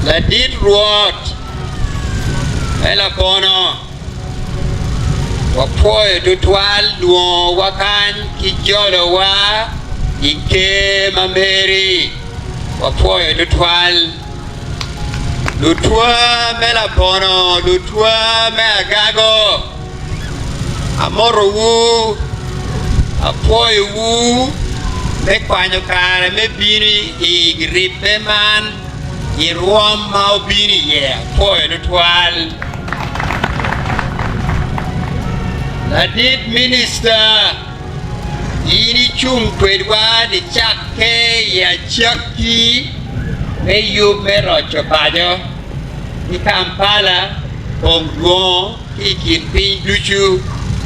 Ladit Rwot me lakono, wapwoyo tutwal lwongowa kany ki jolowa i ker ma meri. Wapwoyo tutwal lutwa me lakono, lutwa me agago. Amotowu, apwoyowu me kwanyo kare me bino i ribbe man i rwom ma wubino iye. Apwoyo tutwal. Ladit Minista, in icung kwedwa nicakke i acakki me yub me roco paco ki Kampala, Kong Dwongo, Ki i kin piny ducu,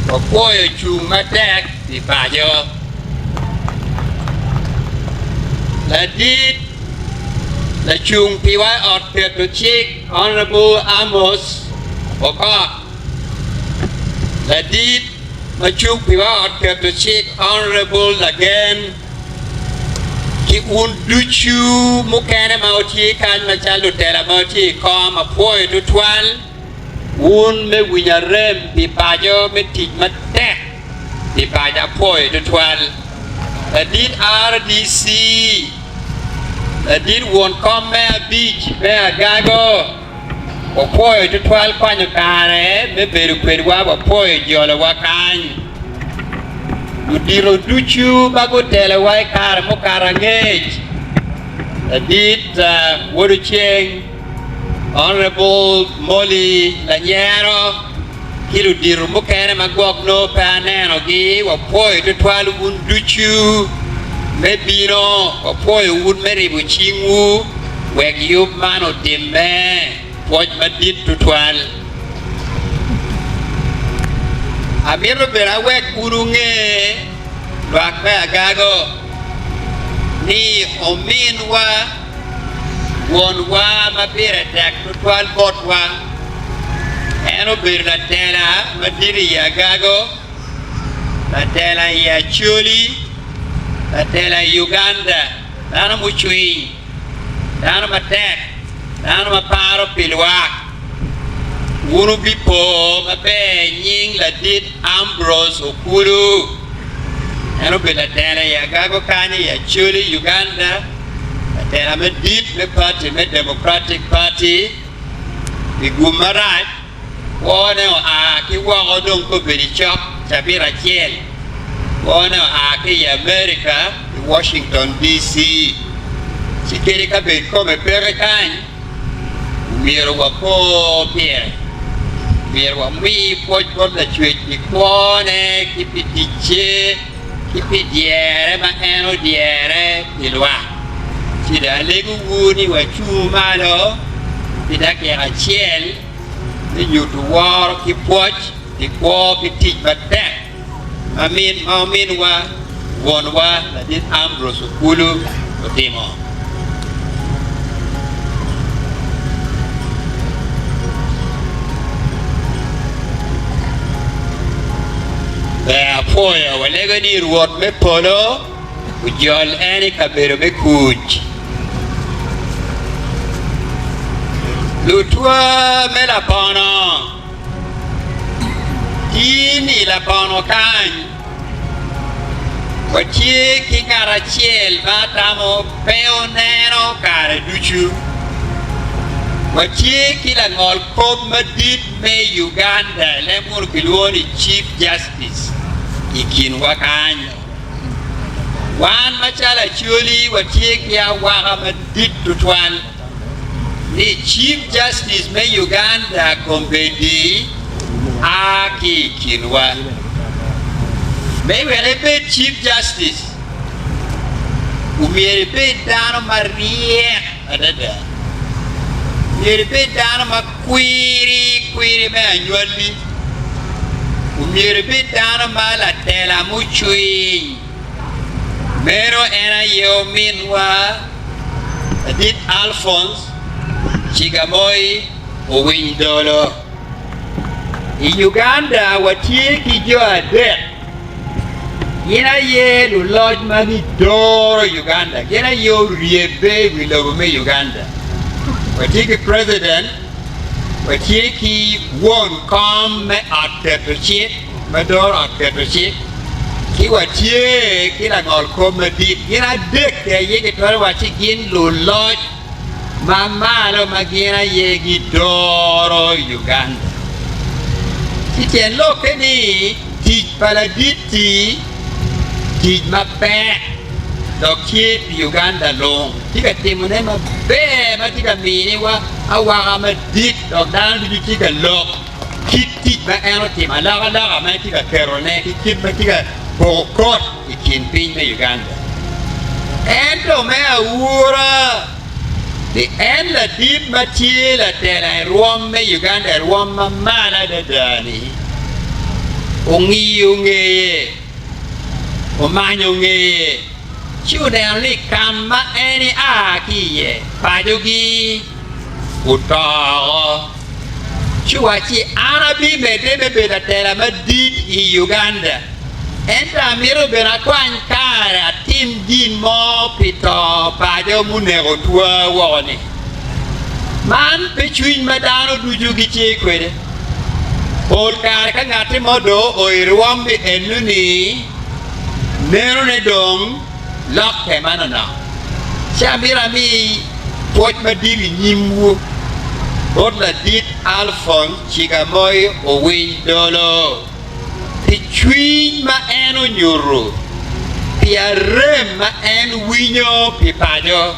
wapwoyo cung matek pi paco. Ladit lacung piwa i ot keto cik Honourable Amos Okot, Ladit macung piwa i ot keto cik Honourable Lagen ki un ducu mukene ma wutye kany macalo lutela ma wutye i kom apwoyo tutwal. Wun me winyo arem pi paco me tic matek pi paco apwoyo tutwal. Ladit RDC, ladit won kom me abic me Agago, wapwoyo tutwal kwanyo kare me bedo kwedwa wapwoyo jolowa kany. Ludito ducu ma gutelowa i kare mukato angec, ladit Wod Oceng, Honourable Molly Lanyero ki ludito mukene ma gwok nongo pe anenogi, wapwoyo tutwal wun ducu me bino, wapwoyo wun me ribo cingwu wek yub man otimme, pwoc madit tutwal. Amito bene awek wun wunge lwak me Agago ni ominwa Wonwa ma pire tek tutwal botwa. En obedo latela madit i Agago, latela i Acholi, latela i Uganda, dano mucwiny, dano matek, dano ma paro pi lwak. Wun wubipo maber nying ladit Ambrose Okulu. En obedo latela i Agago kany i Acholi, Uganda. Latela madit me pati me Democratic Party pi gum marac, kwone oa ki woko dong ka obedo i cok cabit acel. Kwone oa ki i America i Washington DC. Ci kadi ka bed kome peke kany, myero wapor pire. Myero wami pwoc bot Lacwec pi kwone ki pi ticce. ki pi dyere ma en odyere pi lwak. Ci dong alegowu ni wacung malo pi dakika acel me nyuto woro ki pwoc pi kwo ki tic matek ma ma ominwa, wonwa, ladit Ambrose Okulu otimo. Ber apwoyo, walego ni Rwot me polo ojol en i kabedo me kuc. Lutwa me lapono, tin i lapono kany. Watye ki ngat acel ma atamo pe oneno kare ducu. Watye ki langol kop madit me Uganda leb munu kilwongo ni Chief Justice i kinwa kany. Wan macalo Acholi watye ki awaka madit tutwal ni Chief Justice me Uganda kombeddi a ki i kinwa. Me wek ibed Chief Justice, omyero ibed dano maryek adada. Myero ibed dano ma kwiri kwiri me anywalli. Omyero ibed dano ma latela mucwiny. Meno en aye ominwa Ladit Alphonse Cigamoi Owiny Dolo. I Uganda watye ki jo adek, gin aye luloc ma gidoro Uganda, gin aye oryebbe i wi lobo me Uganda. Watye ki President, watye ki won kom me ot keto cik ma doro ot keto cik, ki watye ki langol kop madit. Gin adek-ki aye gitwero wacci gin luloc. ma malo ma gin aye gidoro Uganda. Ci tyen lokke ni tic pa ladit-ti tic mapek dok tye pi Uganda lung tye ka timone maber ma tye ka miniwa awaka madit dok dano ducu tye ka lok kit tic ma en otimo alokaloka ma en tye ka ketone ki kit ma tye ka poko kot i kin piny me Uganda. Ento me aura ni en ladit ma tye latela i rwom me Uganda i rwom ma malo adada-ni ongiyo ngeye, omanyo ngeye ci oneno ni ka ma en ea ki iye pacogi oto. Ci owacci, An abimedde me bedo atela madit i Uganda, ento amito bene akwany kare atim gin mo pi to paco muneko otwa woko-ni. Man pe cwiny ma dano ducu gitye kwede. Pol kare ka ngatti mo dong oo i rwom ni enoni, nenone dong lokke manonok. Ci amito ami pwoc madit i nyimwu bot ladit Alphonse Cigamoi Owiny Dolo pi cwiny ma en onyuto, pi arem ma en winyo pi paco,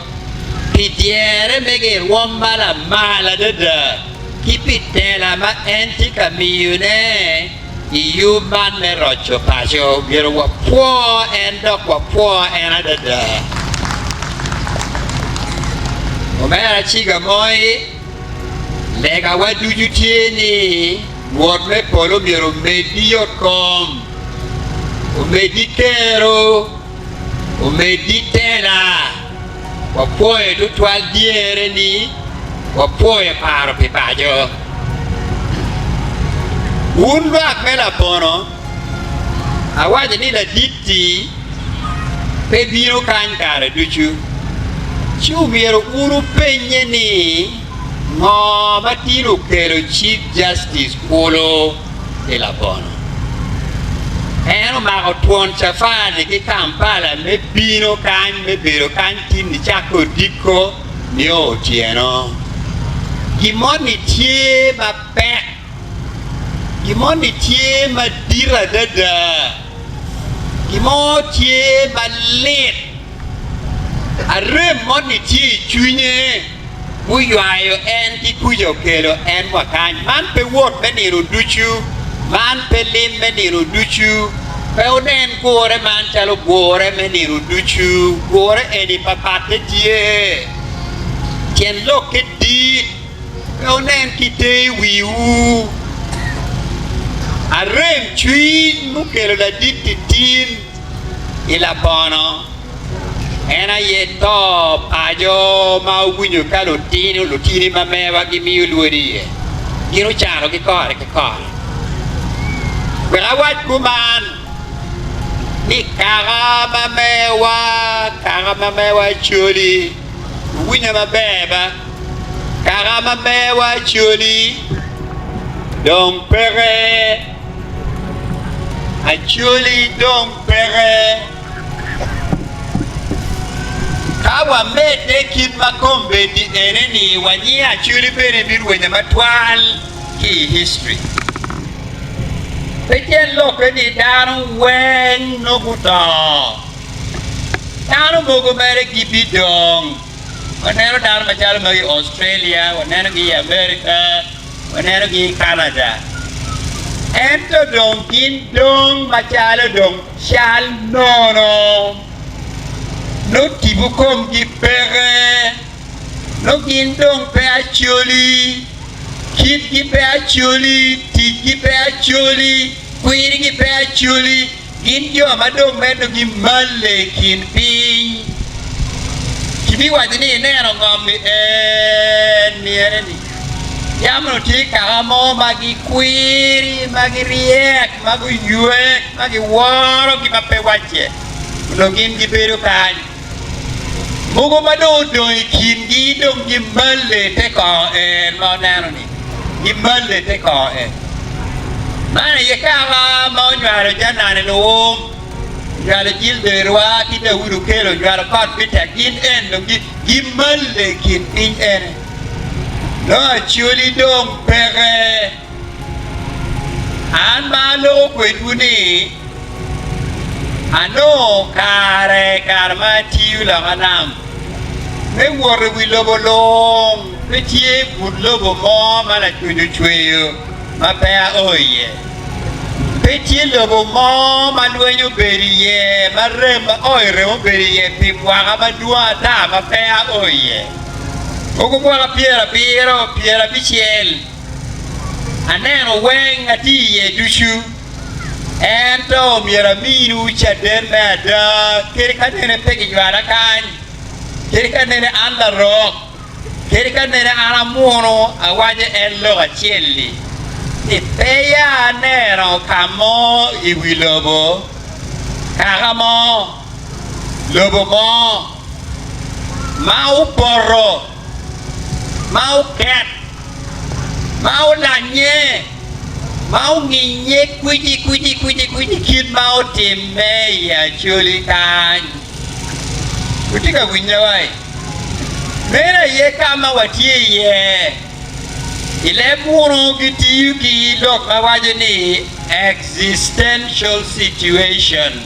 pi dyere mege i rwom ma lamal adada ki pi tela ma en tye ka miyone I yub man me roco paco, myero wapwo en dok wapwo en adada. Omera Cigamoi, legawa ducu tye ni Rwot me polo myero omeddi yotkom, omeddi kero, omeddi tela. Wapwoyo tutwal dyereni, wapwoyo paro pi paco. Wun lwak me lapono, awaco ni ladit-ti pe bino kany kare ducu, ci omyero wun wupenye ni, 'Ngo ma tin okelo Chief Justice kulu i lapono? En omako twon cafari ki Kampala me bino kany me bedo kany tin nicakke odiko nio otyeno. Gin moni tye mapek, gin moni tye madit adada, gin mo tye malit, arem moni tye i cwinye. Guywayo en ki kuca okelo en wa kany. Man pe wot me nino ducu, man pe lim me nino ducu. Pe wunen gure man calo gure me nino ducu. Gure eni papatte tye, tyen lokke dit. Pe wunen ki te i wiwu. Arem cwiny mukelo ladit-ti tin i labono. En aye to pa jo ma owinyo ka lutino lutini ma mewa gimiyo lwod iye, gin ocanogi kore ki kore. Wek awac kuman ni kaka ma mewa, kaka ma mewa Acholi, wuwinya maber ba, kaka ma mewa Acholi dong peke, Acholi dong peke. Ka wamedde kit ma kombeddi ene-ni, wanyingo Acholi bene birwenyo matwal ki i history. Pe tyen lokke ni dano weng nongo guto. Dano mogo mere gibidong. Waneno dano macalo magi i Australia, wanenogi i America, wanenogi i Canada. Ento dong gin dong macalo dong cal nono. Nongo tipo komgi peke. Nongo gin dong pe Acholi, kitgi pe Acholi, ticgi pe Acholi, kwirgi pe Acholi. Gin jo ma dong meno gimalle i kin piny. Kibiwaco ni ineno ngom-mi en myere-ni. Yam onongo tye kaka mo ma gikwiri, ma giryek, ma guywek, ma giworogi ma pe wacce. Onongo gin gibedo kany. Mogo ma dong odong i kingi dong gimalle i te kor en ma wuneno-ni, gimalle i te kor en. Man aye kaka ma onywalo Janan i Luum, onywalo Jilderwa ki Daudi Okelo, onywalo Kot Bitek, gin en dong gimalle i kin piny ene. Nongo Acholi dong peke. An ma aloko kwedwu-ni, Anongo kare i kare ma atiyo loka nam me wot i wi lobo lung, pe tye but lobo mo ma Lacwec ocweyo ma pe ao iye. Pe tye lobo mo ma lweny obedo iye, ma rem ma o i remo obedo iye pi mwaka madwong ata ma pe ao iye. Mogo mwaka pyerabiro, pyerabicel, aneno weng atye iye ducu. Ento myero aminiwu caden me ada, kadi ka nene pe ginywala kany, kadi ka nene an larok, kadi ka nene an amunu, awaco en lok acel-li, ni peya aneno ka mo i wi lobo, kaka mo, lobo mo, ma opoto, ma oket. ma olanye, ma onginye kwicikwici kwicikwici kit ma otimme i Acholi kany. Wutye ka winya wai? Meno aye ka ma watye iye. I leb munu gitiyo ki lok ma waco ni existential situation,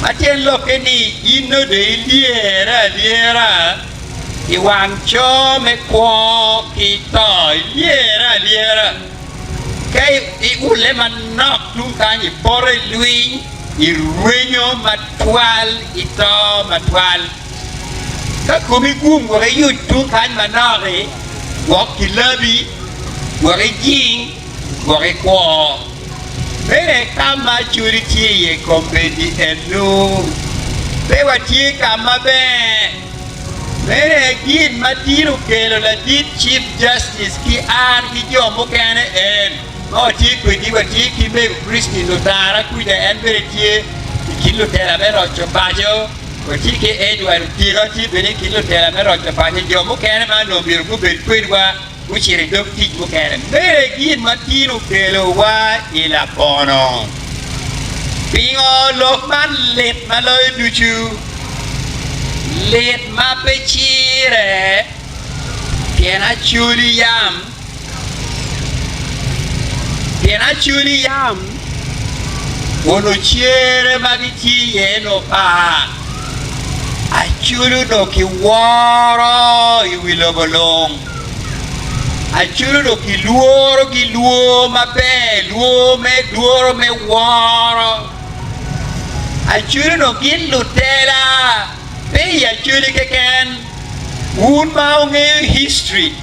ma tyen lokke ni in nongo dong ilyere alyera. I wang co me kwo ki to ilyere alyera, ka iulle manok tung kany ipoto i lwiny, irwenyo matwal, ito matwal. Ka komi gum gwok iyuc tung kany manok-ki, gwok kilabi, gwok ijing, gwok ikwo. Meno ka ma Acholi tye iye kombeddi eno. Pe watye ka maber. Meno aye gin ma tin okelo ladit Chief Justice ki an ki jo mukene en ma watye kwedgi. Watye ki Mego Christine Lutara kuca en bene tye i kin lutela me roco paco. Watye ki Edward Otika tye bene i kin lutela me roco paco. Jo mukene ma onongo myero gubed kwedwa gucito i dog tic mukene. Mere gin ma tin okelowa i labono. Pingo lok man lit ma loyo ducu? Lit ma pe cire, pien Acholi yam, pien Acholi yam onongo cere ma gitye iye-ni opa. Acholi onongo kiworo i wi lobo lung. Acholi onongo kilworo ki lwor maber, lwor me lworo me woro. Acholi onongo gin lutela, pe i Acholi keken. Wun ma wungeyo history,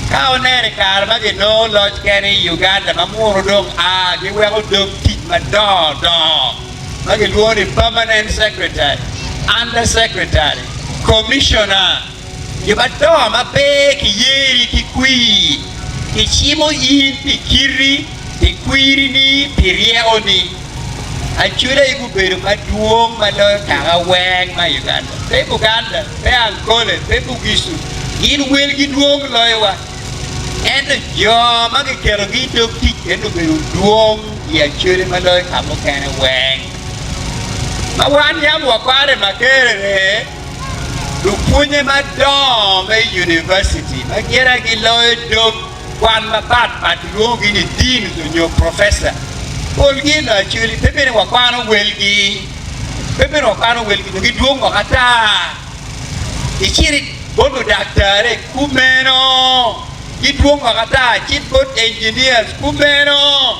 ka wuneno i kare ma ginongo loc kene i Uganda ma munu dong a giweko dog tic madongo dongo ma gilwongo ni permanent secretary, under secretary, commissioner, jo madongo ma pe kiyeri ki kwir, kicimo in pi kiti, pi kwirini, pi ryekoni. Acholi aye gubedo madwong ma loyo kaka weng ma i Uganda. Pe Buganda, pe Ankole, pe Bugisu, gin welgi dwong loyowa. Ento jo ma kiketogi i dog tic ento obedo dwong i Acholi ma loyo ka mukene weng. Ma wan yam wakwano i Makerere. Lupwonye madongo me univaciti ma gin aye giloyo dog kwan mapat pat kilwongogi ni deans nyo professor. Polgi onongo actually pe bene wakwano welgi, pe bene wakwano welgi nyo gidwong woko ata. Icito bot ludaktari kumeno, gidwong woko ata, icit bot engineers kumeno.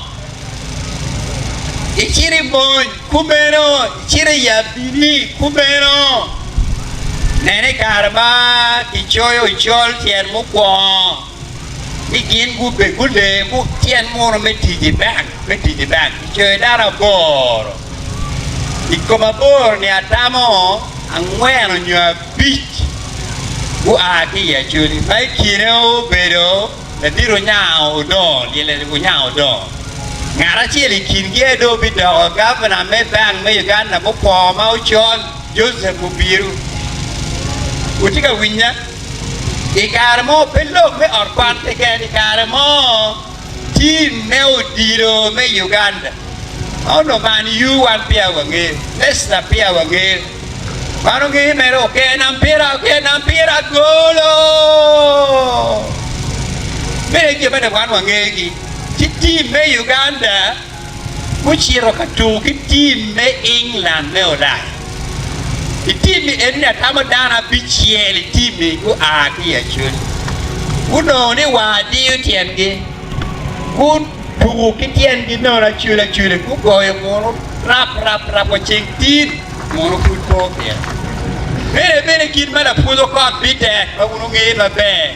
Icito i mony kumeno, icito i abili kumeno. Nen i kare ma kicoyo i col tyen mukwongo ni gin gubed gulee tyen muno me tic i bank, me tic i bank, kicoyo dano aboro. I kom aboro-ni atamo angwen onyo abic gua ki i Acholi ma i kine obedo Ladit onyango odongo, lyelle onyango odongo. Ngat acel i kingi aye dong obidoko gavana me bank me Uganda mukwongo ma ocol, Joseph Mubiru. Wutye ka winya? I kare mo, pe lok me ot kwan keken, i kare mo tim me odilo me Uganda ma onongo Man U wan peya wangeyo, Leicester peya wangeyo, Man ongeyo mere okena mpira okena mpira golo. Meno aye gin ma dong wan wangeyogi. Ci team me Uganda gucito ka tuko ki team me England me Ulaya. I team-mi eni atamo dano abicel i team-mi gua ki i Acholi. Gunongo ni war diyo tyengi. Gutuko ki tyengi nono acwele acwele gugoyo munu rap rap rap wa ceng tin. Mono pud pe opito. Bene bene kit ma lapwony okot bitek ma wun wungeyo maber,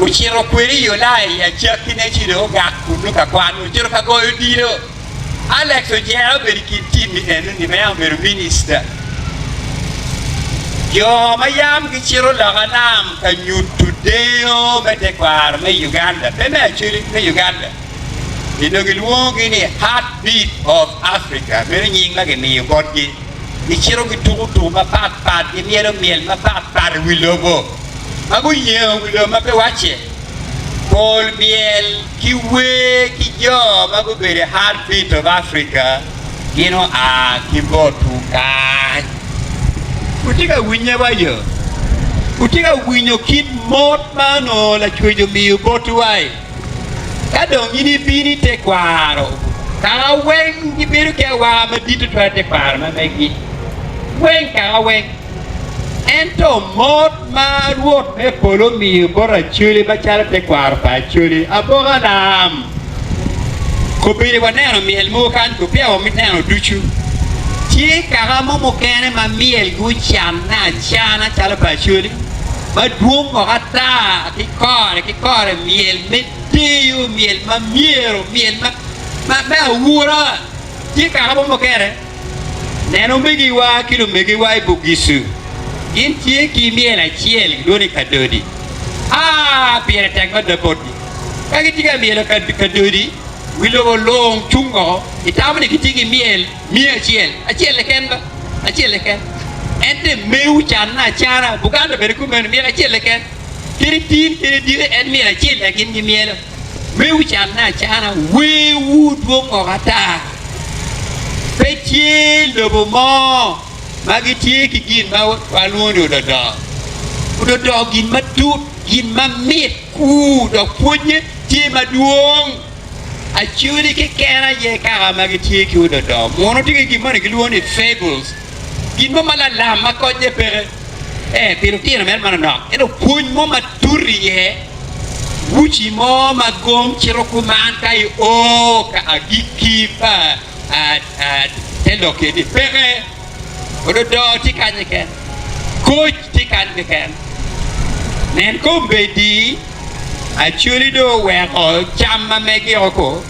ocito kwede i Ulaya i acakkine ci dong ogak kunnu ka kwan, ocito ka goyo odilo. Alex Ojera obedo i kin tim-mi enoni ma yam obedo minista. Jo ma yam gicito loka nam ka nyuto deyo me tekwaro me Uganda, pe me Acholi, me Uganda. Onongo gilwongogi ni Heartbeat of Africa, meno nying ma gimiyo botgi. Gicito gituko tuko mapatpat, gimyelo myel mapatpat i wi lobo ma guyengo wi lobo ma pe wacce. Pol myel ki wer ki jo ma gubedo i Heartbeat of Africa gin oa ki botwu kany. Wutye ka winye wa yo? Wutye ka winyo kit mot ma onongo Lacwec omiyo botwu-ai? Ka dong in ibino i tekwaro, kaka weng gibedo ki awaka madit tutwal i tekwaro ma megi weng kaka weng. Ento mot ma Rwot me polo omiyo bot Acholi macalo tekwaro pa Acholi aboka lam. Kobedi waneno myel mogo kany ko peya wamito ducu. Tye kaka mo mukene ma myelgi ocanne acana calo pa Acholi. Madwong woko ata ki kore ki kore, myel me deyo, myel ma myero, myel me aura. Tye kaka mo mukene, nen omegiwa ki lumegiwa i Bugisu, gin tye ki myel acel gilwongo ni kadodi. Aa, pire tek mada botgi. Ka gitye ka myelo kadodi, wi lobo lung cung woko. Itamo ni gitye ki myel Miyo acel, acel keken ba, acel keken. Ento i mewu canne acana, Buganda bene kumeno, myel acel keken. Kadi tin, kadi diki, en myel acel aye gin gimyelo. Mewu canne acana, werwu dwong woko ata. Pe tye lobo mo ma gitye ki gin ma walwongo ni ododo. Ododo gin matut, gin mamit kur, dok pwonnye tye madwong. Acholi keken aye kaka ma gitye ki ododo. Muno tye ki gin moni gilwongo ni fables, gin mo ma lalam ma konye peke ee pi lutino mere manonok ento pwony mo matut iye, uci mo ma gom cito kuman ka i o ka agikki pa te lok eni peke. Ododo tye kany keken, koc tye kany keken. Nen kombeddi Acholi dong oweko cam ma megi oko.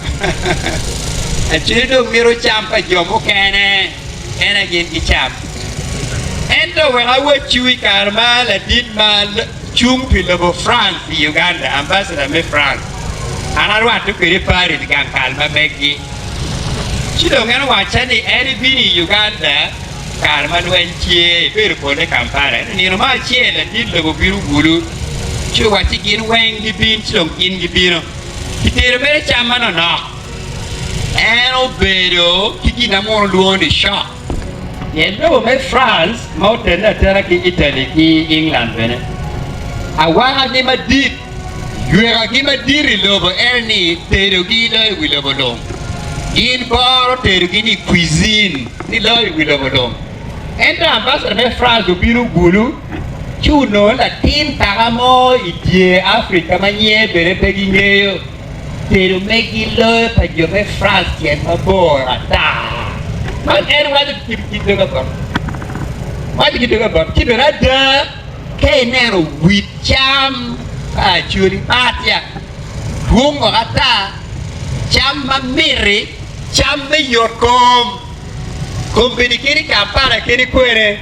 Acholi dong mito cam pa jo mukene en aye gin gicam. Ento wek awacciwu i kare ma ladit ma cung pi lobo France i Uganda, ambassador me France, an arwatte kwede i Paris i gang kal ma megi. Ci dong en owacca ni en ebino i Uganda kare ma lweny tye, ebedo pole Kampala. Ento nino mo acel ladit lobo obino Gulu ci owacci gin weng gibin ci dong gin gibino. Kitedo mere cam manonok. En obedo ki gin ma muno lwongo ni shock. Pien lobo me France ma otenne atena ki Italy ki England bene, awakagi madit, ywekagi madit i lobo en ni tedogi loyo wi lobo lung. Gin goro tedogi ni cuisine ni loyo wi lobo lung. Ento ambassador me France obino Gulu ci onongo latin kaka mo i dye Africa ma nyinge bene pe gingeyo. Tedo megi loyo pa jo me France tyen mabor ata. Man en waco ki doga bot. Waco ki doga bot. Ci bene ada ka ineno wit cam pa Acholi pat ya dwong woko ata, cam ma miti, cam me yot kom. Kombeddi kadi i Kampala kadi kwene,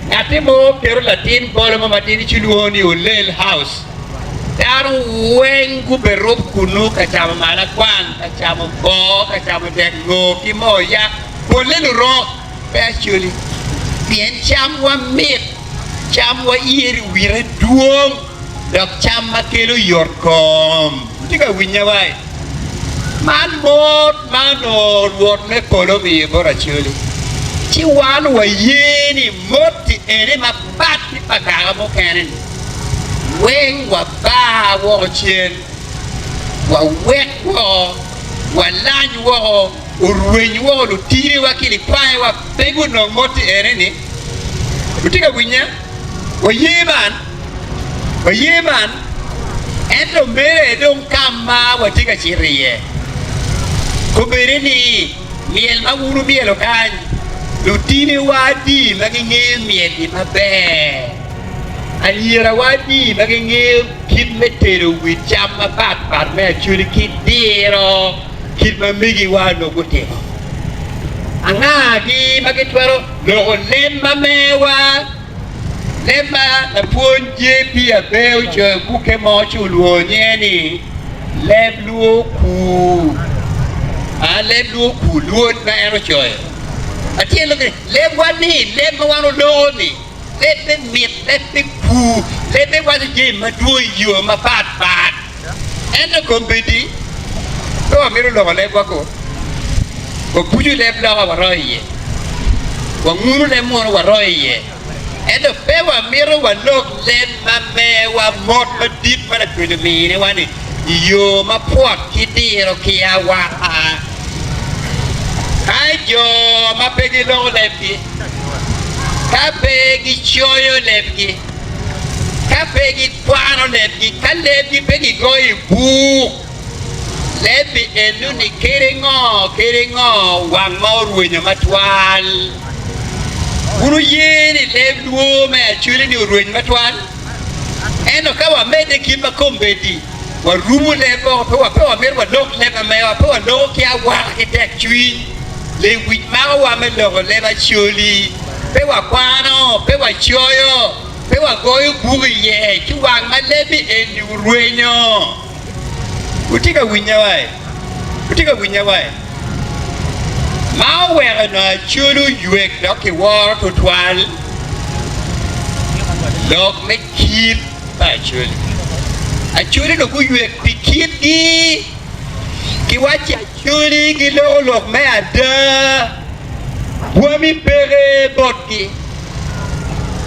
ngatti mo keto latin bolo mo matidi ci lwongo ni Olel House. Dano weng guberup kunnu ka camo malakwan, ka camo boo, ka camo dek ngor ki moo yak. Polle lurok pe Acholi pien camwa mit, camwa iye wite dwong dok cam ma kelo yotkom. Wutye ka winya wai? Man mot ma onongo Rwot me polo omiyo bot Acholi, ci wan waye ni mot-ti ene mapat ki pa kaka mukene-ni weng wabar woko cen, wawek woko, walany woko, orweny woko lutiniwa ki likwayowa pe gunong mot-ti ene-ni. Wutye ka winya? Waye man? Waye man? Ento meno aye dong ka ma watye ka cito iye. Kobedi ni myel ma wun wumyelo kany, lutiniwa adi ma gingeyo myel-li maber? Anyirawa adi ma gingeyo kit me tedo wi cam mapatpat me Acholi ki diro kit ma megiwa onongo gutimo? Angagi ma gitwero loko leb ma mewa? Leb ma lapwony JP Abe ocoyo bukke mo ci olwongo nyinge ni Leb Luo Kuu. A Leb Luo Kuu, lwod ma en ocoyo. Atye lok ni lebwa ni, leb ma wan oloko ni, lebbe mit, lebbe kuu, lebbe waco jami madwong i yo mapat pat. Ento kombeddi pe wamito loko lebwa ko. Wabuco leb loka waroyo iye, wanguno leb munu waroyo iye, ento pe wamito walok leb ma mewa mot madit ma Lacwec ominiwa-ni i yo mapwot ki diro ki awaka. Ka jo ma pe giloko lebgi, ka pe gicoyo lebgi, ka pe gikwano lebgi, ka lebgi pe gigoyo i buk, Lebbi eno-ni kede ngo, kede ngo wang ma orwenyo matwal? Wun wuye ni leb lwor me Acholi-ni orweny matwal? Ento ka wamedde kit ma kombeddi warumo leb woko, pe wa pe wamito walok leb ma mewa, pe waloko ki awaka ki tekcwiny, lewic makowa me loko leb Acholi, pe wakwano, pe wacoyo, pe wagoyo buk iye, ci wang ma lebbi eni orwenyo. Wutye ka winya wai? Wutye ka winya wai? Ma oweko onongo Acholi oywek dok kiworo tutwal lok me kit pa Acholi. Acholi onongo guywek pi kitgi. Kiwacci Acholi giloko lok me ada, bwami peke botgi.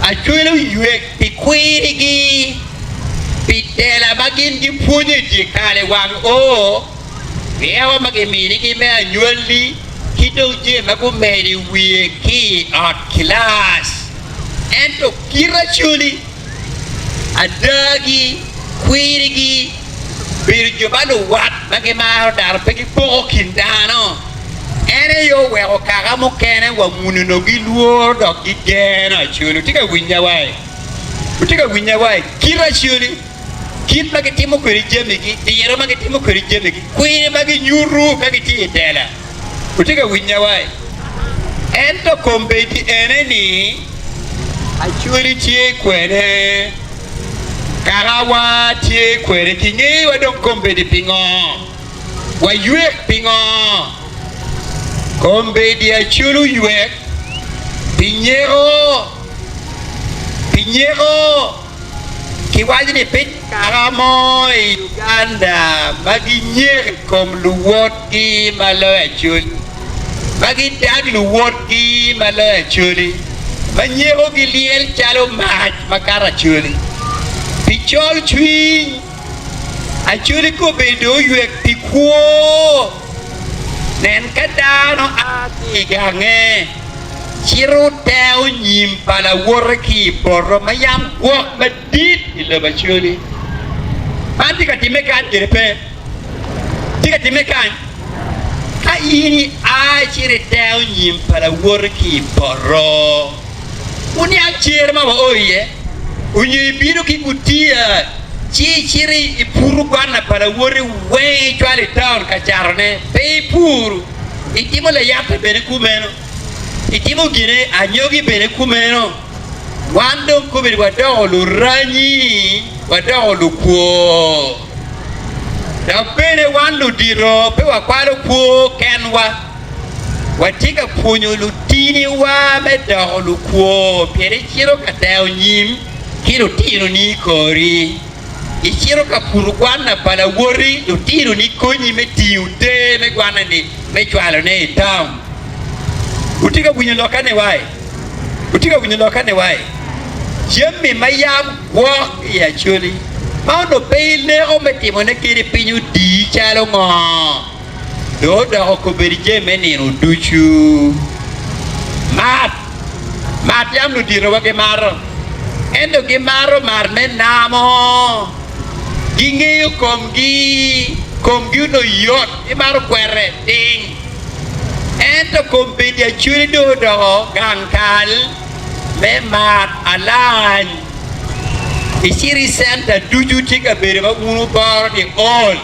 Acholi oywek pi kwirigi. Pi tela ma gin gipwonyo i dyekal i wang oo, ryeko ma giminigi me anywalli, ki dong jami ma gumedo i wiye ki i ot kilac. Ento kit Acholi, adagi, kwirigi, bedo jo ma luwat ma gimaro dano pe gipoko kin dano, en aye oweko kaka mukene wa munono gilworo dok gigeno Acholi. Wutye ka winya wai? Wutye ka winya wa i kit acoli, kit ma gitimo kwede jamigi, diro ma gitimo kwede jamigi, kwiri ma ginyuto ka gitye i tela. Wutye ka winya wa i? Ento kombeddi ene ni Acholi tye kwene, kakawa tye kwene, kingeyowa dong kombeddi pingo? Waywek pingo? Kombeddi Acholi oywek pi nyeko. Pi nyeko, kiwaco ni pe tye kaka mo i Uganda ma ginyeko i kom luwotgi ma loyo Acholi. ma gidag luwotgi ma loyo Acholi, ma nyekogi lyel calo mac makato Acholi. Pi col cwiny, Acholi kobedo oywek pi kwo. Nen ka dano a ki i gange, cito teo nyim pa lawote ki i poto ma yam gwok madit i lobo Acholi. Man tye ka timme kany gire pe? Tye ka timme kany? Ka in ia icito iteo nyim pa lawoti ki i poto, wuniang cere ma wao iye, onyo ibino ki gutiya ci icito ipuru gwana pa lawoti weng icwalo i taun ka catone, pe ipuru, itimo layatte bene kumeno, itimo gine anyogi bene kumeno. Wan dong kobedo wadoko luranyi, wadoko lukwor. Dok bene wan ludito pe wakwalo kwo kenwa. Watye ka pwonyo lutiniwa me doko lukwo pien icito ka teo nyim ki lutinoni i kori. Icito ka puto gwanna pa lawoti, lutinoni konyi me tingo te me gwanna-ni me cwalone i taun. Wutye ka winyo lokka-ni wai? Wutye ka winyo lokka-ni wai? Jami ma yam gwok i Acholi ma onongo pe ileko me timone kadi piny odii calo ngo, dong odoko kobedi jami me nino ducu. Mat, mat yam luditowa gimato, ento gimato mat me namo. Gingeyo komgi, komgi onongo yot, gimato kwete ding. Ento kombeddi Acholi dong odoko gang kal me mat alany. I citi centa ducu tye kabedo ma wun wuboro ni ol,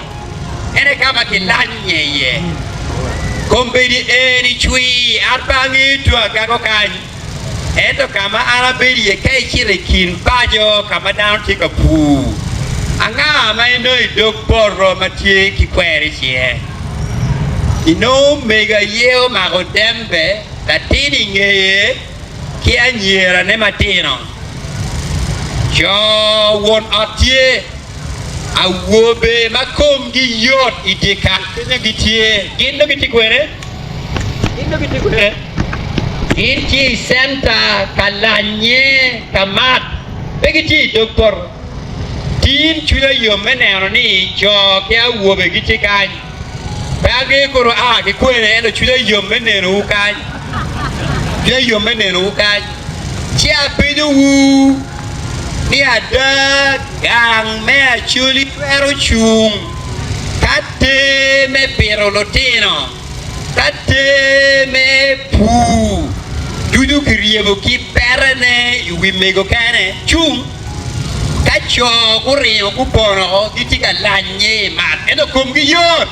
en aye ka ma kilanye iye. Kombeddi eni cwir, an pe angeyo tung agago kany. Ento ka ma an abedo iye, ka icito i kin paco ka ma dano tye ka pur, anga ma inongo i dog poto ma tye ki kwer i cinge? Inongo omego aye omako dembe, latin i ngeye, ki anyirane matino. Co won ot tye. Awobe ma komgi yot i dyekal kenyo gitye. Gin dong gitye kwene? Gin dong gitye kwene? Gin tye i centa ka lanye ka mat, pe gitye i dog poto. Tin cwinya yom me neno ni co ki awobe gitye kany. Pe angeyo kono a ki kwene, ento cwinya yom me nenowu kany. Cwinya yom me nenowu kany. Ci apenyowu ni ada gang me Acholi twero cung ka ter me pito lutino, ka ter me pur ducu kiryebo ki petene i wi mego kene? Cung! Ka co guringo gupono gitye ka lanye i mat, ento komgi yot.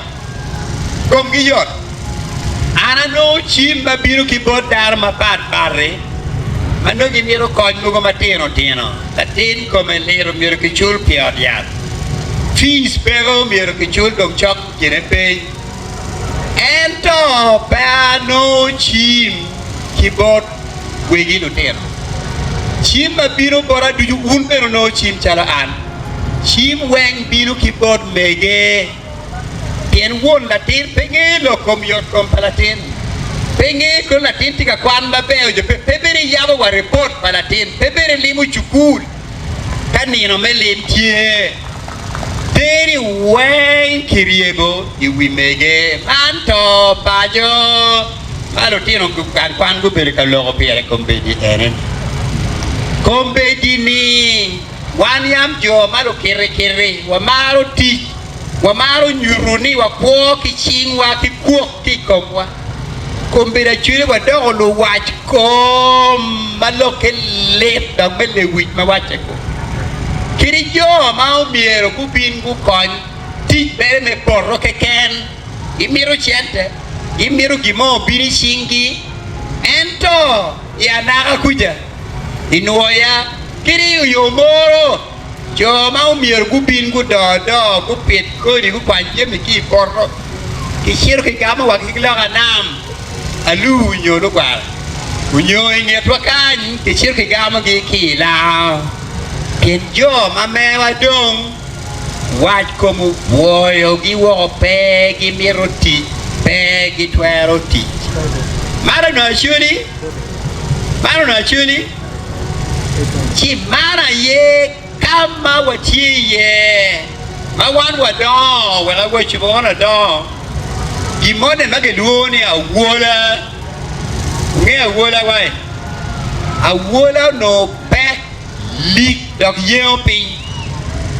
Komgi yot. An anongo cim ma bino ki bot dano mapat pat-ti ma nongo gimito kony mogo matino tino. Latin kome lit myero kicul pi ot yat. Fees peko myero kicul dong cok kine piny. Ento pe anongo cim ki bot wegi lutino. Cim ma bino bota ducu wun bene wunongo cim calo an. Cim weng bino ki bot mege, pien won latin pe ngeyo lok kom yotkom pa latin, pe ngeyo kono latin tye ka kwan maber nyo pe, pe bene yabo wa ripot pa latin, pe bene limo cukul ka nino me lim tye. Teri weng kiryebo i wi mege. Man to paco ma lutino gang kwan gubedo ka loko pire kombeddi ene-ni. Kombeddi-ni wan yam jo ma lukirikiri, wamaro tic, wamaro nyuto ni wakwo ki cingwa ki kwok ki i komwa. Kombeddi acwele wadoko luwac kom ma lokke lit dok me lewic ma wacce kwo. Kadi jo ma omyero gubin gukony tic mere me poto keken, gimito cente, gimito gin mo obin i cinggi, ento i anaka kuca, i nwoya, kadi i yo moro, Jo ma omyero gubin gudoo doo, gupit kodi, gukwany jami ki i poto, kicito kigamo wa ki loka nam, alur nyo lugwara, onyo i ngetwa kany kicito kigamogi ki i lango. Pien jo ma mewa dong wac kom obwoyogi woko pe gimito tic, pe gitwero tic. Man onongo Acholi? Man onongo Acholi? Ci man aye ka ma watye iye, ma wan wadongo wek awaci ma wan wadongo, gin moni ma gilwongo ni awola. Wungeyo awola wai? Awola onongo pek lik dok yengo piny.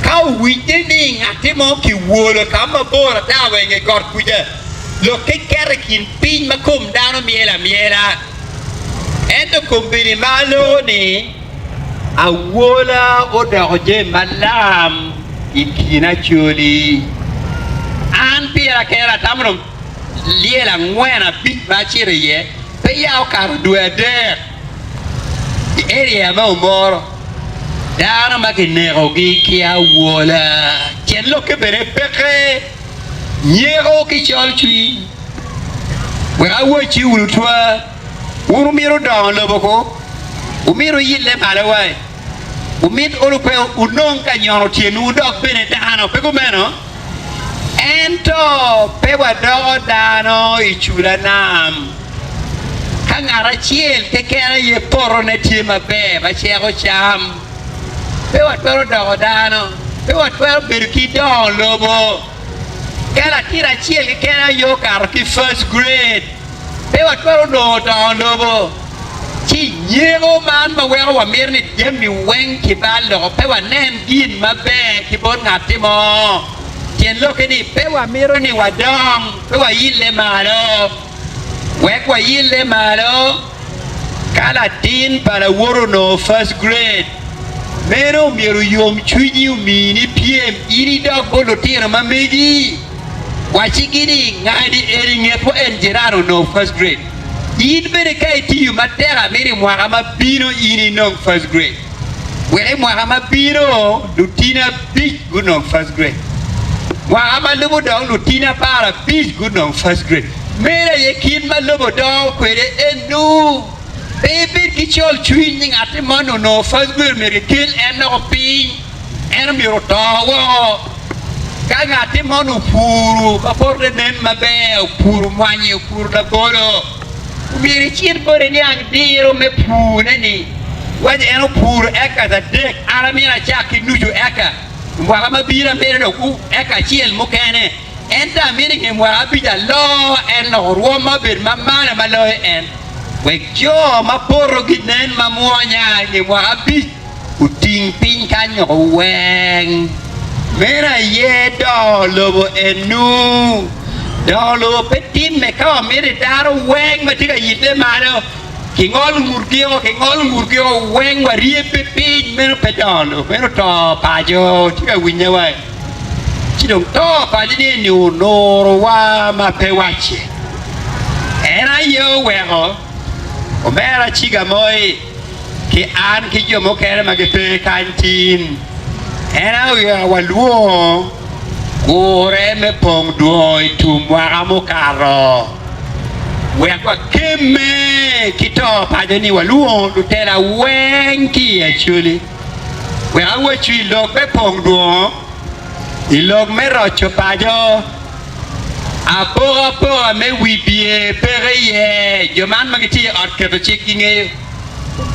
Ka owinye ni ngatti mo kiwolo ka mabor ata wa i nge got kuca, lokke keto i kin piny ma kom dano myel amyela. Ento kombeddi ma aloko ni, awola odoko jami malam i kin Acholi. An pira kena atamo dong lyel angwen abic ma acito iye pe ya okato dwe adek i area me Omoro, dano ma kinekogi ki awola tyen lokke bene peke. Nyeko ki col cwiny. Wek awacci wunu twa, wun wumito dongo lobo ko, wumito wuyille malo wai, wumit olo pe wunong ka nyono tyenwu wudok bene dano, pe kumeno? Ento pe wadoko dano i cula nam. Ka ngat acel keken aye potone tye maber ma ceko cam, pe watwero doko dano, pe watwero bedo ki dongo lobo. Ka latin acel keken aye okato ki first grade, pe watwero nongo dongo lobo. Ci nyeko man ma weko wamito ni jami weng kibal loko pe wanen gin maber ki bot ngatti mo, tyen lokke ni pe wamito ni wadong, pe wayille malo. Wek wayille malo, ka latin pa lawot onongo first grade, meno omyero oyom cwinyi omini pyem in idok bot lutino ma megi. Waccigi ni, Ngadi eni ngetwa en jiran onongo first grade. In bene ka itiyo matek amito i mwaka ma bino in inong first grade. Wek i mwaka ma bino lutini abic gunong first grade. Mwaka ma lubo dong lutini aparabic gunong first grade. Meno aye kit ma lobo dongo kwede enu. Pe ibed ki col cwiny ni ngatti moni onongo first grade myero kikel en loko piny, en myero oto woko. Ka ngatti moni opuru ma pote nen maber, opuru mwanyi, opuru labolo, myero icit bote iniang diro me purne-ni. Waco en opuro acres adek, an amyero acak ki nucu eka. I mwaka ma bino amito dok eka acel mukene. Ento amito i nge mwaka abic aloo en loko rwomma obed ma malo ma loyo en, wek jo ma potogi nen ma mwonya i nge mwaka abic oting piny kany woko weng. Meno aye dongo lobo enu. Dongo lobo pe timme ka wamito dano weng ma tye ka yibbe malo kingol ngutgio, kingol ngutgio weng waryebbe piny. Meno pe dongo lobo, meno to paco. Tye ka winye wa? Ci dong to paco ni eni onurowa ma pe wacce. En aye oweko omera Ciga Moi ki an ki jo mukene ma gipe kany tin, en aye oweko walwongo gure me pong dwongo i tum mwaka mukato wek wakemme ki to paco ni walwongo lutela weng ki i Acholi. Wek awacwu i lok me pong dwongo, i lok me roco paco, apokapoka me wibye peke iye. Jo man ma gitye i ot keto cik gingeyo.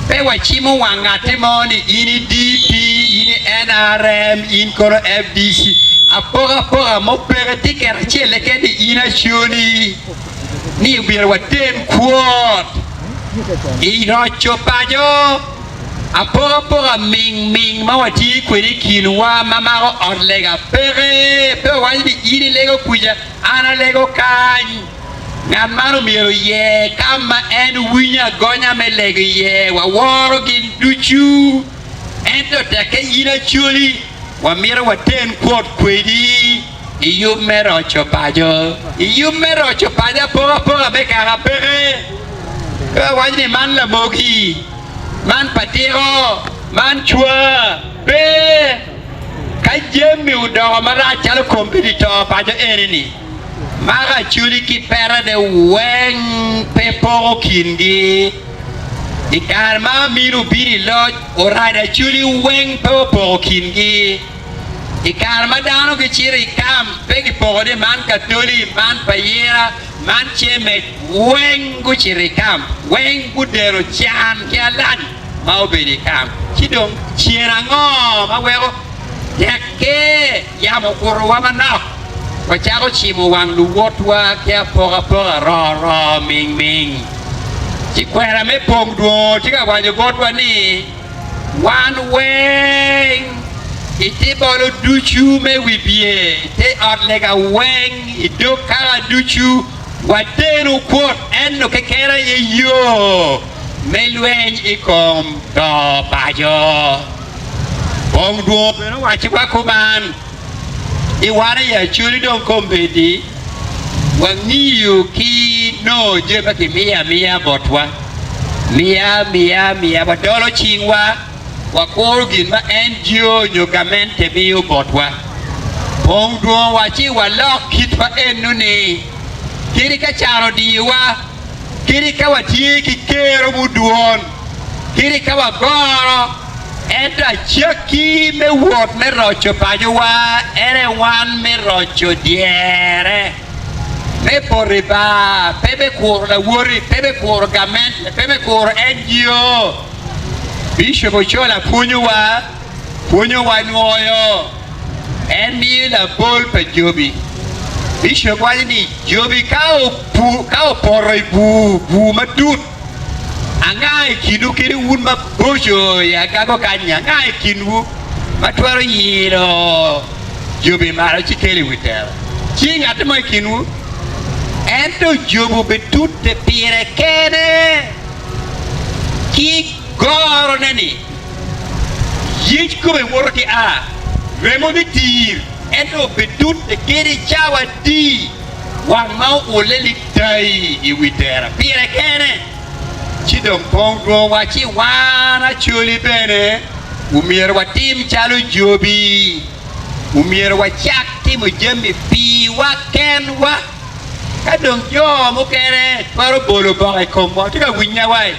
Pe wacimo wang ngatti mo ni in i DP, in i NRM, in kono FDC. Apokapoka mo peke, tiket acel keken ni in Acholi, ni myero watem kwot i roco paco. Apokapoka ming ming ma watye kwede i kinwa ma mako ot lega peke. Pe wawaco ni in ilego kuca, an alego kany. Ngat man omyero oyer ka ma en winyo agonya me lego iye. Waworo gin ducu. Ento tekke in Acholi, wamito waten kwot kwedi i yub me roco paco. I yub me roco paco apokapoka me kaka peke. Pe wawaco ni man lamogi. Man pa tiko, man cwa, pe. Ka jami odoko marac calo kombeddi to paco eni-ni, mako Acholi ki petane weng pe poko kingi. I kare ma Amin obino i loc, oraco Acholi weng pe opoko kingi. I kare ma dano gicito i kam, pe gipoko ni man Katoli, man Payira, man Cemec, weng gucito i kam, weng gudeno can ki alany ma obedo i kam. Ci dong cen ango ma weko tekke yamo okutowa manok, wacako cimo wang luwotwa ki apokapoka roro mingming? Ci kwena me pong dwongo tye ka waco botwa ni, Wan weng i te bolo ducu me wibye, i te ot lega weng, i dog kaka ducu, wadeno kwot, ento keken aye yo me lweny i kom to paco. Bong dwongo bene owacciwa kuman, I wan i Acholi dong kombeddi wangiyo ki nongo jami ma kimiyo amiya botwa. Miya, miya, miya, wadolo cingwa, wakuro gin ma NGO nyo gamente miyo botwa. Pong dwongowa ci walok kitwa eno-ni, kadi ka can odiyowa, kadi ka watye ki kero mudwon, kadi ka wagoro, ento acakki me wot me roco pacowa en aye wan me roco dyere. Me poto i bar, pe me kuro lawoti, pe me kuro gamente, pe me kuro NGO. Bishop Ochola pwonyowa, pwonyowa nwoyo. En miyo labol pa Jobi. Bishop waco ni Jobi ka opoto i bur, bur matut, anga i kinwu kadi wun maboco i agago kany-nyi, anga i kinwu ma twero yilo Jobi malo ci kelo i wi tera? Ci ngatti mo i kinwu? Ento Jobi obitute pire kene ki gorone-ni. Yec kome woto ki a, remo bitir, ento obitute kede cawa adi wang ma oulle litai i wi tera pire kene? Ci dong pong dwong wacci wan Acholi bene omyero watim calo Jobi, omyero wacak timo jami piwa kenwa. Ka dong jo mukene twero bolo bok i komwa, wutye ka winya wai?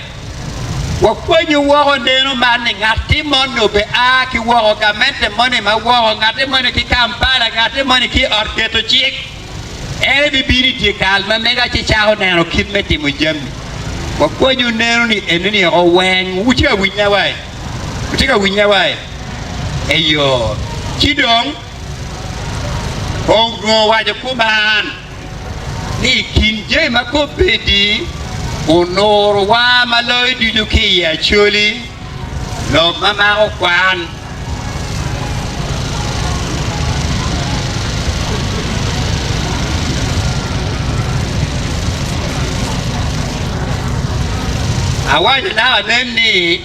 Wakwanyu woko neno man ni ngatti moni obe a ki woko, gamente moni ma woko, ngatti moni ki Kampala, ngatti moni ki i ot keto cik. En ebibino i dye kal ma mega ci cako neno kit me timo jami. Wakwanyu neno ni enoni oko weng. Wutye ka winya wai? Wutye ka winya wai? Eyo. Ci dong, Ong dwong owaco kuman ni i kin jami ma kombeddi onurowa ma loyo ducu ki i Acholi, lok ma mako kwan. Awaco naka nen ni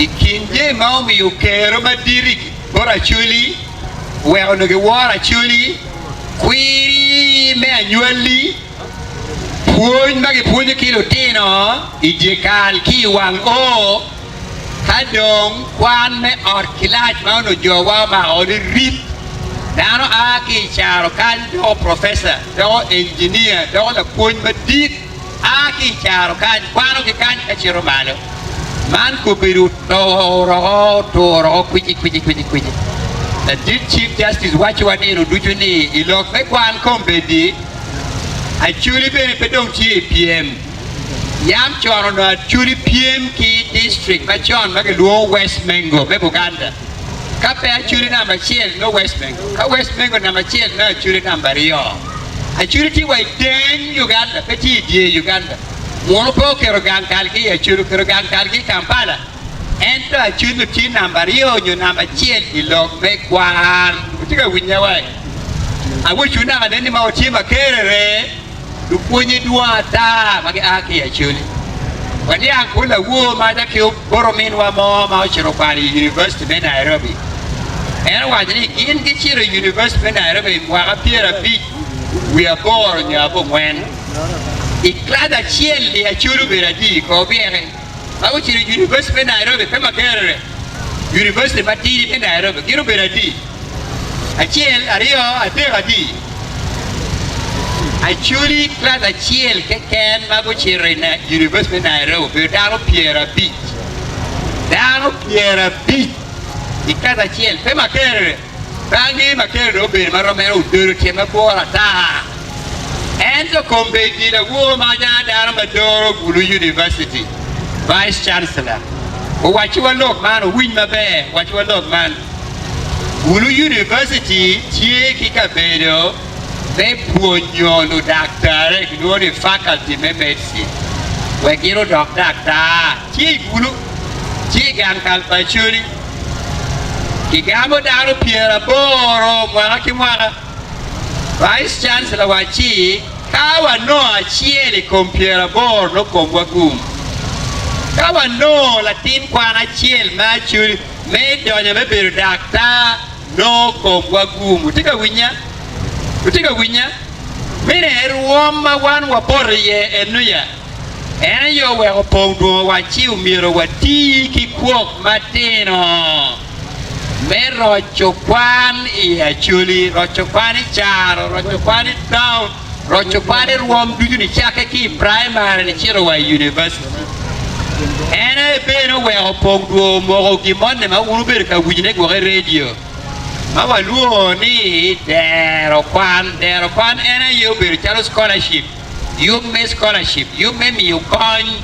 i kin jami ma omiyo kero madit bot Acholi oweko onongo giworo Acholi, kwiri me anywalli, pwony ma gipwonyo ki lutino i dyekal ki i wang oo, Ka dong kwan me ot kilac ma onongo jowa omako ni rip, dano a ki i caro kany doko profesa, doko engineer, doko lapwony madit, a ki i caro kany, kwano ki kany ka cito malo. Man kobedo otoroko, oturoko kwici kwici kwici kwici. Ladit Chief Justice wacciwa nino ducu ni i lok me kwan kombeddi, Acholi bene pe dong tye i pyem. Yam con onongo Acholi pyem ki distrik macon ma kilwongo West Mengo me Buganda. Ka pe Acholi namba acel nongo West Mengo, ka West Mengo namba acel nongo Acholi namba aryo. Acholi tye wa i teng Uganda, pe tye i dye Uganda. Munu pe oketo gang kalgi i Acholi, oketo gang kalgi i Kampala. Ento Acholi nongo tye namba aryo nyo namba acel i lok me kwan. Wutye ka winya wai? Awocwu naka nen ni ma watye Makerere. Lupwonye dwong ata ma gia ki i Acholi. Waniang kwo lawor maca ki bot ominwa mo ma ocito kwano i Univaciti me Nairobi. En owaco ni gin gicito i Univaciti me Nairobi i mwaka pyerabic wiye aboro nyo abongwen. I kilac acel-li Acholi obedo adi? Kor byeki ma gucito i Univaciti me Nairobi pe Makerere, Univaciti matidi me Nairobi, gin obedo adi? Acel, aryo, adek, adi? Acholi kilac acel keken ma gucito i Univaciti me Nairobi obedo dano pyerabic. Dano pyerabic i kilac acel, pe Makerere. Pe angeyo Makerere dong obedo ma rom meno ododo tyen mabor ata. Ento kombeddi lawor ma nya dano ma doro Gulu University, Vice Chancellor, owacciwa lok man, owiny maber, owacciwa lok man, Gulu University tye ki kabedo me pwonyo ludaktare, kilwongo ni faculty me medicine, wek gin odok daktar. Tye i Gulu, tye i gang kal pa Acholi. Kigamo dano pyeraboro mwaka ki mwaka. Vice Chancellor wacci ka wanongo acel i kom pyeraboro nongo komwa gum. Ka wanongo latin kwan acel me Acholi me donyo me bedo daktar nongo komwa gum. Wutye ka winya? Wutye ka winya? Meno aye rwom ma wan wapoto iye eno ya. En aye oweko pong dwongo wacci omyero wati ki kwok matino me roco kwan i Acholi, roco kwan i caro, roco kwan i taun, roco kwan i rwom ducu nicakke ki i praimari nicito wa i univaciti. En aye bene oweko pong dwongo omoko gin moni ma wun wubedo ka winyone gwok i redio ma walwongo ni dero kwan. Dero kwan en aye obedo calo scholarship. Yub me scholarship, yub me miyo kony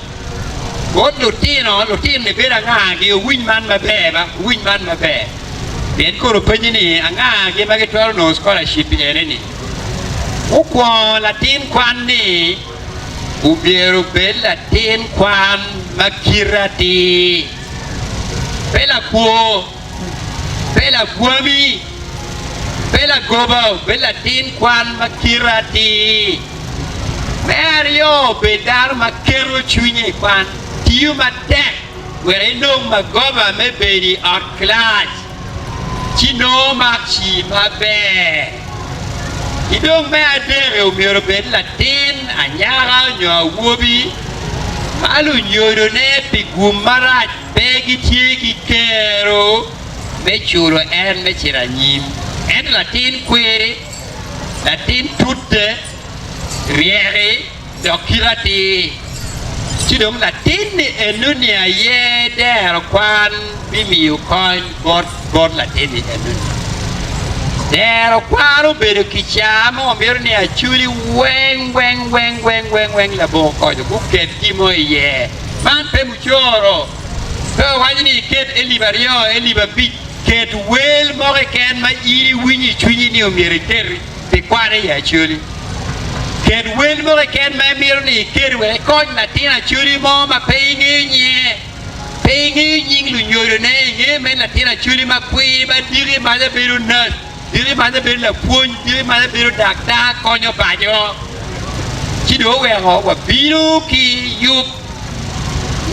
bot lutino, lutino-ni bedo angagi? Wuwiny man maber ba, wuwiny man maber. Pien kono openyi ni angagi ma gitwero nongo scholarship ene-ni? Mukwongo latin kwan-ni omyero obed latin kwan ma kite atir, pe lakwo. Pe lagwami, pe lagoba, obed latin kwan ma kite atir. Me aryo, obed dano ma keto cwinye i kwan, tiyo matek wek enong magoba me bedo i ot kilac ci nongo makci maber. Ki dong me adek, omyero obed latin anyaka nyo awobi ma lunyodone pi gum marac Pe gitye ki kero me culo en me cito anyim. Ento latin kwiri, latin tute, ryeki, dok kite atir. Ci dong latin-ni enoni aye dero kwan bimiyo kony bot bot latin-ni enoni. Dero kwan obedo kicaa ma wamito ni acoli weng weng weng weng weng weng labongo konyo guket gin mo iye. Man pe mucoro. Pe wawaco ni iket elip aryo, elip abic. Ket wel mo keken ma in iwinyo i cwinyi ni omyero iket pi kwan i Acholi. Ket wel mo keken ma imito ni iket wek ikony latin Acholi mo ma pe ingeyo nyinge, pe ingeyo nying lunyodone, ingeyo mere latin Acholi ma kwir ma diki maca bedo nac. Diki maca bedo lapwony, diki maca bedo daktar konyo paco. Ci dong oweko wabino ki yub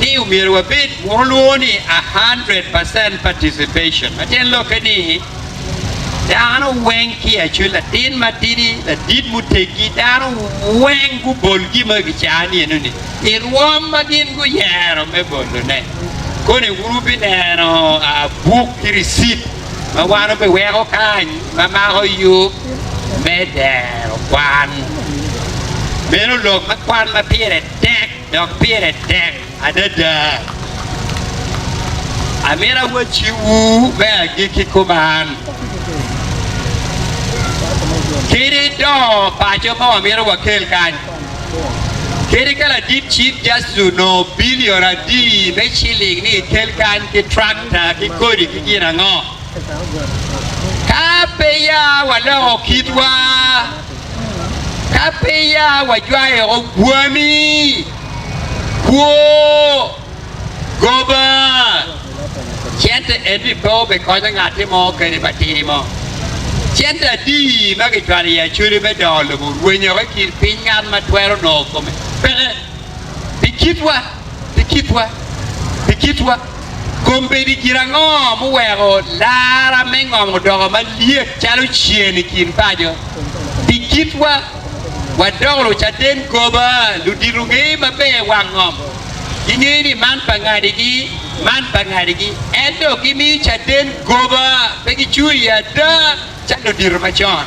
ni omyero wabed muno lwongo ni 100% participation ma tyen lokke ni dano weng ki acwel latin matidi, ladit muteggi, dano weng gubol gin ma kicaa ni enoni i rwom ma gin guyero me bolone. Koni wun wubineno buk ki ricit. ma wan obiweko kany ma mako yub me dero kwan. Meno lok me kwan ma pire tek dok pire tek adada. Amito awacciwu me agikki kuman, Kadi dongo paco ma wamito wakel kany, kadi ka ladit Chief Justice onongo bilion adi me ciling ni ekel kany ki tractor ki kodi ki gin ango, ka pe ya waloko kitwa, ka pe ya wajwayo bwami, kwo, goba, cente eni pe obikonyo ngatti mo kadi matidi mo. Cente adi ma kicwalo i Acholi me dongo lobo orwenyo i kin piny ngat ma twero nongo kome peke pi kitwa, pi kitwa, pi kitwa. Kombeddi gin ango muweko lara me ngom odoko malyet calo cen i kin paco? Pi kitwa. Wadoko lucaden goba, ludito ngeyo maber wang ngom. Gingeyo ni man pa ngadigi, man pa ngadigi, ento gimiyo caden goba, pe gicung i ada calo ludito macon.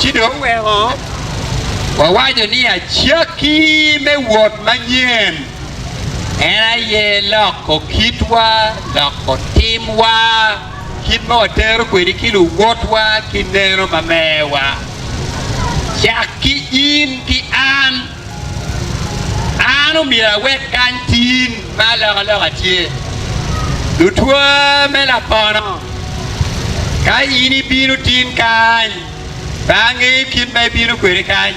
Ci dong oweko wawaco ni acakki me wot manyen en aye loko kitwa, loko timwa. kit ma watero kwede ki luwotwa ki neno ma mewa. Cak ki in ki an. An omyero awek kany tin ma alokaloka tye. Lutwa me lapono, ka in ibino tin kany, pe angeyo kit ma ibino kwede kany.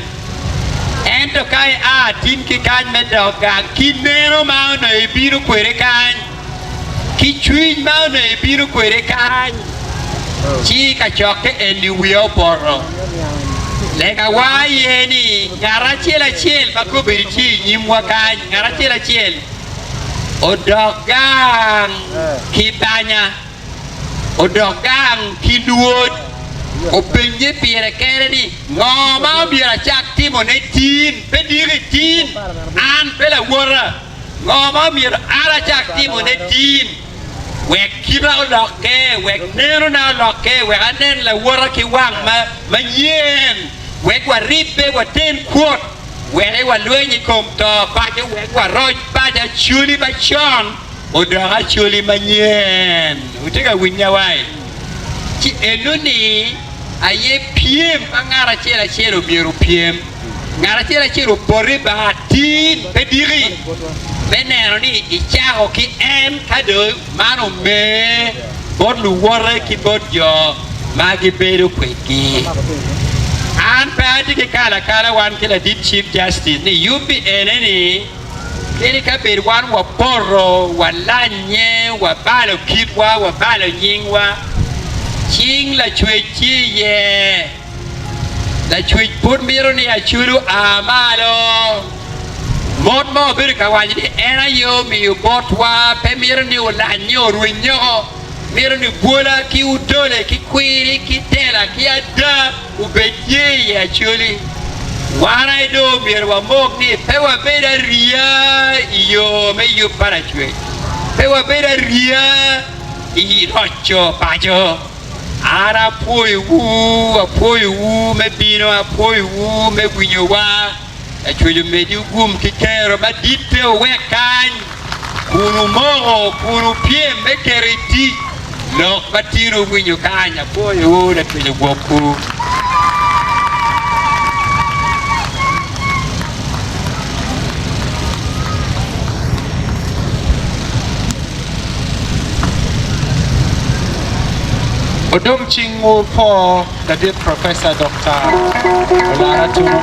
Ento ka ia tin ki kany me dok gang ki neno ma onongo ibino kwede kany, ki cwiny ma onongo ibino kwede kany, ci kacokke eni wiya opoto. Legawa aye ni ngat acel acel ma kobedo tye i nyimwa kany, ngat acel acel odok gang ki banya. Odok gang ki lwod, openye pire kene ni, 'Ngo ma omyero acak timone tin? Pe diki tin, an pe lawota. Ngo ma omyero an acak timone tin wek kita olokke, wek nenona olokke, wek anen lawota ki wang manyen, wek waribbe waten kwot, wek walweny i kom to paco, wek waroc paco Acholi macon? Odok Acholi manyen. Wutye ka winya wai? Ci enoni aye pyem ma ngat acel acel omyero opyem. Ngat acel acel opoti ba atir pe diki me neno ni icako ki en ka dong man ome bot luwote ki bot jo ma gibedo kwedgi. An pe atye ki kalo akala wan ki ladit Chief Justice ni yubbi ene ni Kadi ka bed wan wapoto, walannye, wabalo kitwa, wabalo nyingwa, cing Lacwec tye iye. Lacwec pud mito ni Acholi oa malo. Mot ma wabedo ka waco ni en aye omiyo botwa pe mito ni olannye orweny woko. Mito ni bwola ki odole ki kwiri ki tela ki ada Obed tye i Acholi. Wan aye dong omyero wamok ni pe wabed ariya i yo me yub pa Lacwec, pe wabed ariya i roco paco. An apwoyowu, apwoyowu me bino, apwoyowu me winyowa. Lacwec omeddi gum ki kero maditte owek kany. Kun wumoko, kun wupyem me keto i tic lok ma tin wuwinyo kany, apwoyowu Lacwec ogwokwu. Odong cingwu po ladit Professor Dokta Olara Tunu.